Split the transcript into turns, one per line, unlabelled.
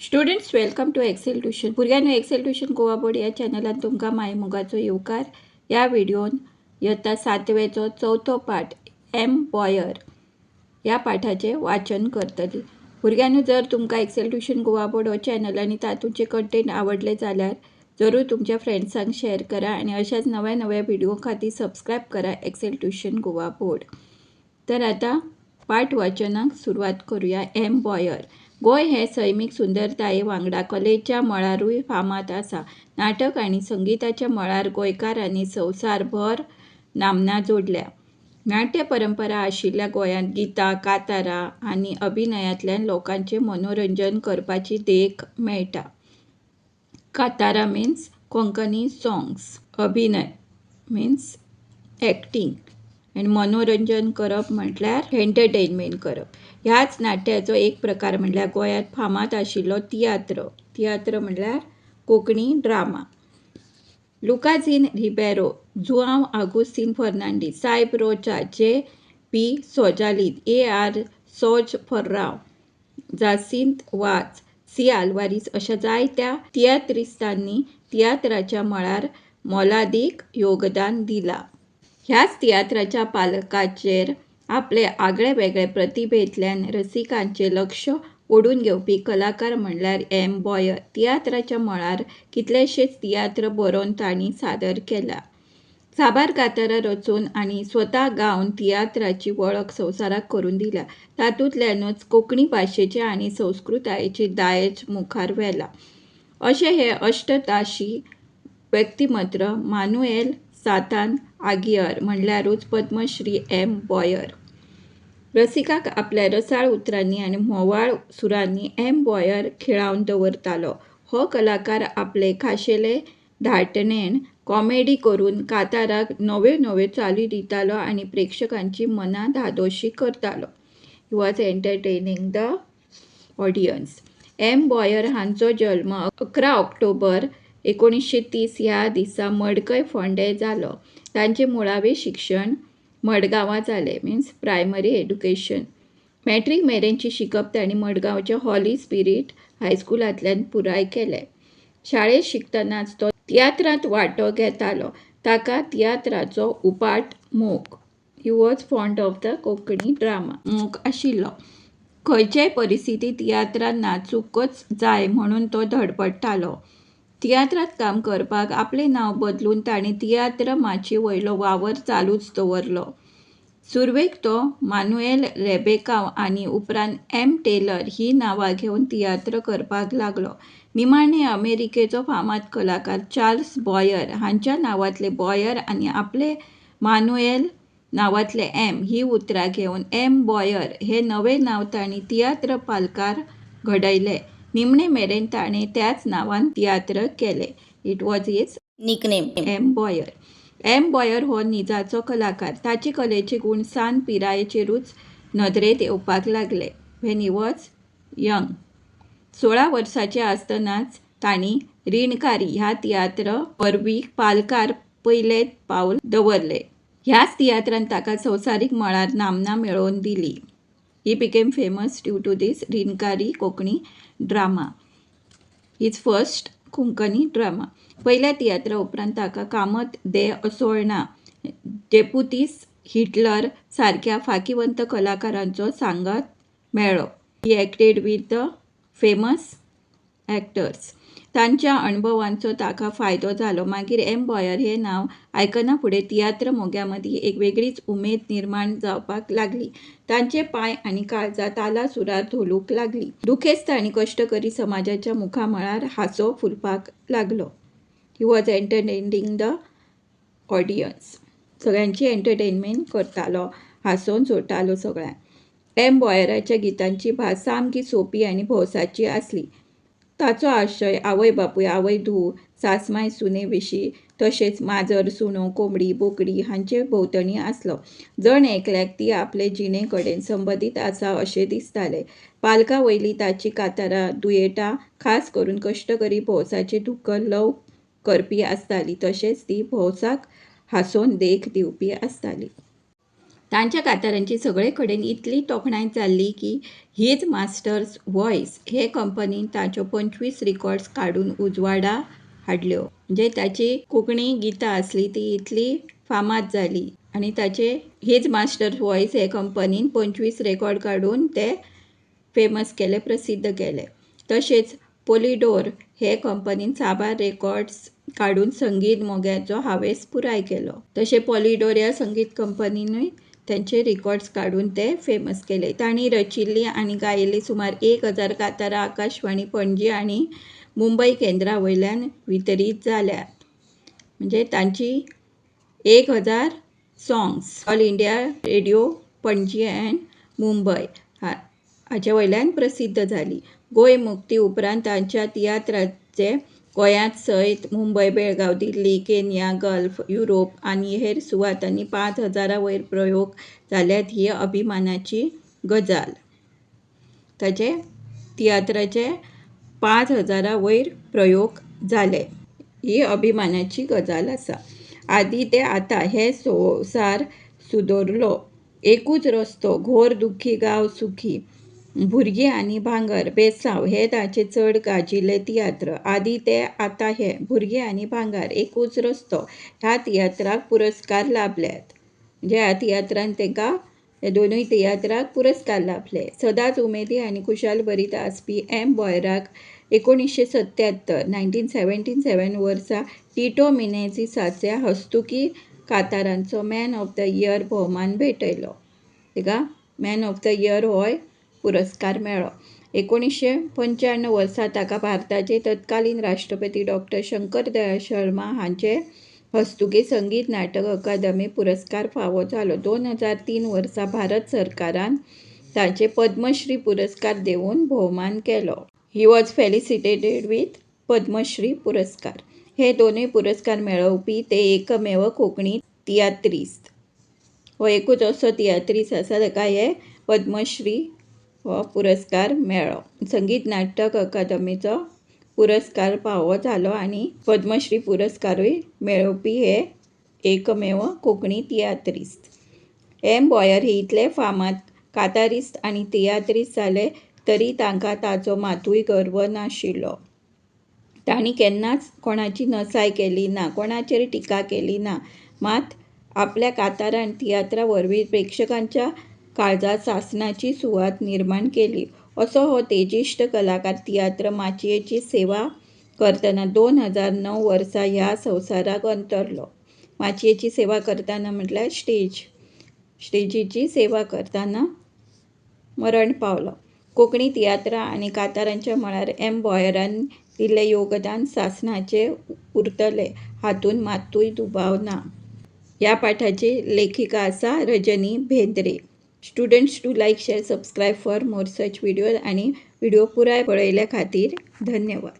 Students, welcome to Excel Tuition. भुरग्यांनो, Excel tuition Goa board या चॅनलान तुमकां माय मोगाचो येवकार. ह्या व्हिडियोन इयत्ता सातवेचो चवथो पाठ एम बॉयर ह्या पाठाचें वाचन करतली. भुरग्यांनो, जर तुमकां एक्सेल ट्युशन गोवा बोर्ड हो चॅनल आनी तातूंचे कंटेंट आवडले जाल्यार जरूर तुमच्या फ्रेंड्सांक शेअर करा आनी अशाच नव्या नव्या व्हिडिओ खातीर सबस्क्रायब करा एक्सेल ट्युशन गोवा बोर्ड. तर आतां पाठ वाचनाक सुरवात करूया. M Boyer. गोंय हें सैमीक सुंदरताये वांगडा कलेच्या मळारूय फामाद आसा. नाटक आनी संगिताच्या मळार गोंयकारांनी संवसारभर नामना जोडल्या. नाट्य परंपरा आशिल्ल्या गोंयांत गितां, कांतारां आनी अभिनयांतल्यान लोकांचें मनोरंजन करपाची देख मेळटा. कांतारां मिन्स कोंकणी सॉंग्स, अभिनय मिन्स एक्टींग आनी मनोरंजन करप म्हटल्यार एंटरटेनमेंट करप. ह्याच नाट्याचो एक प्रकार म्हटल्यार गोंयांत फामाद आशिल्लो तियात्र. तियात्र म्हटल्यार Konkani drama. Lucasinho Ribeiro, Joao Agostinho Fernandes, Saib Rocha, J P Souzalin, A R Souza Ferrao, Jacinto Vaz, C Alvares अशा जायत्या तियात्रिस्तांनी तियात्राच्या मळार मोलादीक योगदान दिलां. ह्याच तियात्राच्या पालकाचेर आपले आगळे वेगळे प्रतिभेंतल्यान रसिकांचें लक्ष ओडून घेवपी कलाकार म्हणल्यार एम बॉयर. तियात्राच्या मळार कितलेशेच तियात्र बरोवन तांणी सादर केला. साबार कांतारां रचून आनी स्वता गावन तियात्राची वळख संवसाराक करून दिल्या. तातूंतल्यानूच कोंकणी भाशेचें आनी संस्कृतायेचें दायज मुखार व्हेलां. अशें हें अश्टताशी व्यक्तिमत्व मानुएल सांतान आगियार म्हणल्यारूच पद्मश्री एम बॉयर. रसिकांक आपल्या रसाळ उतरांनी आनी म्होंवाळ सुरांनी एम बॉयर खिळावन दवरतालो. हो कलाकार आपले खाशेले धाटणेन कॉमेडी करून कांताराक नव्यो नव्यो चाली दितालो आनी प्रेक्षकांची मनां धादोशी करतालो. He was entertaining the audience. M Boyer हांचो जल्म 11 ऑक्टोबर 1930 ह्या दिसा मडकय फोंडें जालो. तांचें मुळावें शिक्षण मडगांवां जालें, मिन्स प्रायमरी एड्युकेशन. मॅट्रीक मेरेनचें शिकप तांणी मडगांवच्या हॉली स्पिरीट हायस्कुलांतल्यान पुराय केलें. शाळेंत शिकतनाच तो तियात्रांत वांटो घेतालो. ताका तियात्राचो उपाट मोग. He was fond of the Konkani drama. मोग आशिल्लो. खंयचेय परिस्थितींत तियात्रांत नाचूंकच जाय म्हणून तो धडपडटालो. तियात्रांत काम करपाक आपलें नांव बदलून ताणें तियात्र माचये वयलो वावर चालूच दवरलो. सुरवेक तो मानुएल रेबेकाव आनी उपरांत एम टेलर हीं नांवां घेवन तियात्र करपाक लागलो. निमाणें अमेरिकेचो फामाद कलाकार चार्ल्स बॉयर हांच्या नांवांतलें बॉयर आनी आपले मानुएल नांवांतलें एम हीं उतरां घेवन एम बॉयर हें नवें नांव तांणी तियात्र पालकार घडयलें. निमणे मेरेन ताणें त्याच नांवान तियात्र केले. It was his
nickname.
M Boyer. M Boyer हो निजाचो कलाकार. ताचे कलेचे गूण सान पिरायेचेरूच नदरेंत येवपाक लागले, when he was young. 16 वर्सांचे आसतनाच तांणी रिणकारी ह्या तियात्र वरवीं पालकार पयलें पावल दवरलें. ह्याच तियात्रान ताका संवसारीक मळार नामना मेळोवन दिली. He became famous due to this Rinkari Konkani drama, his first Konkani drama. पयल्या तियात्रा उपरांत ताका कामत दे असोळणा, देपुतीस हिटलर सारक्या फांकिवंत कलाकारांचो सांगात मेळ्ळो. He acted with the famous actors. तांच्या अणभवांचो ताका फायदो जालो. मागीर एम बॉयर हें नांव आयकना फुडें तियात्र मोग्यां मदीं एक वेगळीच उमेद निर्माण जावपाक लागली. तांचे पांय आनी काळजां ताला सुरार धोलूंक लागलीं. दुखेस्त आनी कश्टकरी समाजाच्या मुखामळार हांसो फुलपाक लागलो. He was entertaining the audience. सगळ्यांची एंटरटेनमेंट करतालो, हांसोवन सोडटालो सगळ्यांक. एम बॉयराच्या गितांची भास सामकी सोंपी आनी भौसाची आसली. ताचो आशय आवय बापूय, आवय धूव, सासमाय सुने विशीं तशेंच माजर, सुणो, कोंबडी, बोकडी हांचे भोंवतणी आसलो. जण एकल्याक ती आपले जिणे कडेन संबंदीत आसा अशें दिसतालें. पालका वयलीं ताचीं कांतारां, दुयेटां खास करून कश्टकरी भौसाचें दुख्ख ल्हव करपी आसतालीं, तशेंच तीं भौसाक हांसोवन देख दिवपी आसतालीं. तांच्या कातारांची सगळे कडेन इतली तोखणाय जाल्ली की his masters voice हे कंपनीन ताच्यो 25 रिकॉर्ड्स काडून उजवाडा हाडल्यो. म्हणजे ताची कोंकणी गितां आसली ती इतली फामाद जाली आनी ताचे his masters voice हे कंपनीन 25 रेकॉर्ड काडून ते फेमस केले, प्रसिद्ध केले. तशेंच पोलिडोर हे कंपनीन साबार रेकॉर्ड्स काडून संगीत मोग्याचो हावेस पुराय केलो. तशें पॉलिडोर ह्या संगीत कंपनीनूय तांचे रिकॉर्ड्स काडून ते फेमस केले. तांणी रचिल्लीं आनी गायिल्लीं सुमार 1000 कातारां आकाशवाणी पणजी आनी मुंबय केंद्रा वयल्यान वितरीत जाल्यात. म्हणजे तांची 1000 songs All India Radio Panaji and Mumbai हाचे वयल्यान प्रसिद्ध जाली. गोंय मुक्ती उपरांत तांच्या तियात्राचे गोंयांत सयत Mumbai, Belgaum, Delhi, Kenya, Gulf, Europe आनी हेर सुवातांनी 5000 वयर प्रयोग जाल्यात ही अभिमानाची गजाल. ताचे तियात्राचे 5000 वयर प्रयोग जाले ही अभिमानाची गजाल आसा. आदी ते आतां हे संवसार सुदरलो, एकूच रस्तो, घोर दुखी गांव सुखी, भुरगीं आनी भांगर, बेसांव हे ताचे चड गाजिल्ले तियात्र. आदी ते आतां हे, भुरगीं आनी भांगर, एकूच रस्तो ह्या तियात्राक पुरस्कार लाभल्यात. म्हणजे ह्या तियात्रान तांकां हे दोनूय तियात्राक पुरस्कार लाभले. सदांच उमेदी आनी खुशालभरीत आसपी एम बॉयराक 1977 1977 वर्सा टिटो मिनेझीसाच्या हस्तुकी कातारांचो मॅन ऑफ the year भोवमान भेटयलो. ताका मॅन ऑफ the year होय पुरस्कार मेळ्ळो. 1995 वर्सा ताका भारताचे तत्कालीन राष्ट्रपती डॉक्टर शंकर दयाळ शर्मा हांचे हस्तुकी संगीत नाटक अकादमी पुरस्कार फावो जालो. 2003 वर्सा भारत सरकारान ताचे पद्मश्री पुरस्कार दिवन भोवमान केलो. He was felicitated with Padmashri पुरस्कार. हे दोनूय पुरस्कार मेळोवपी ते एकमेव कोंकणी तियात्रिस्त. हो एकूच असो तियात्रिस्त आसा ताका हे पद्मश्री हो पुरस्कार मेळ्ळो. संगीत नाटक अकादमीचो पुरस्कार फावो जालो आनी पद्मश्री पुरस्कारूय मेळोवपी हे एकमेव कोंकणी तियात्रिस्त. एम बॉयर हे इतले फामाद कातारिस्त आनी तियात्रिस्त जाले तरी तांकां ताचो मातूय गर्व नाशिल्लो. तांणी केन्नाच कोणाची नसाय केली ना, कोणाचेर टिका केली ना. मात आपल्या कातारां आनी तियात्रा वरवीं प्रेक्षकांच्या काळजांत सासणाची सुवात निर्माण केली. असो हो तेजिश्ट कलाकार तियात्र माचयेची सेवा करतना 2009 वर्सा ह्या संवसाराक अंतरलो. माचयेची सेवा करतना म्हटल्यार स्टेज, स्टेजीची सेवा करतना मरण पावलो. कोंकणी तियात्रां आनी कातारांच्या मळार एम बॉयरान दिल्लें योगदान सासणाचें उरतलें हातूंत मात्तूय दुबाव ना. ह्या पाठाची लेखिका आसा Rajani भेंद्रे. Students do like, share, subscribe for more such video आनी व्हिडिओ पुराय पळयल्या खातीर धन्यवाद.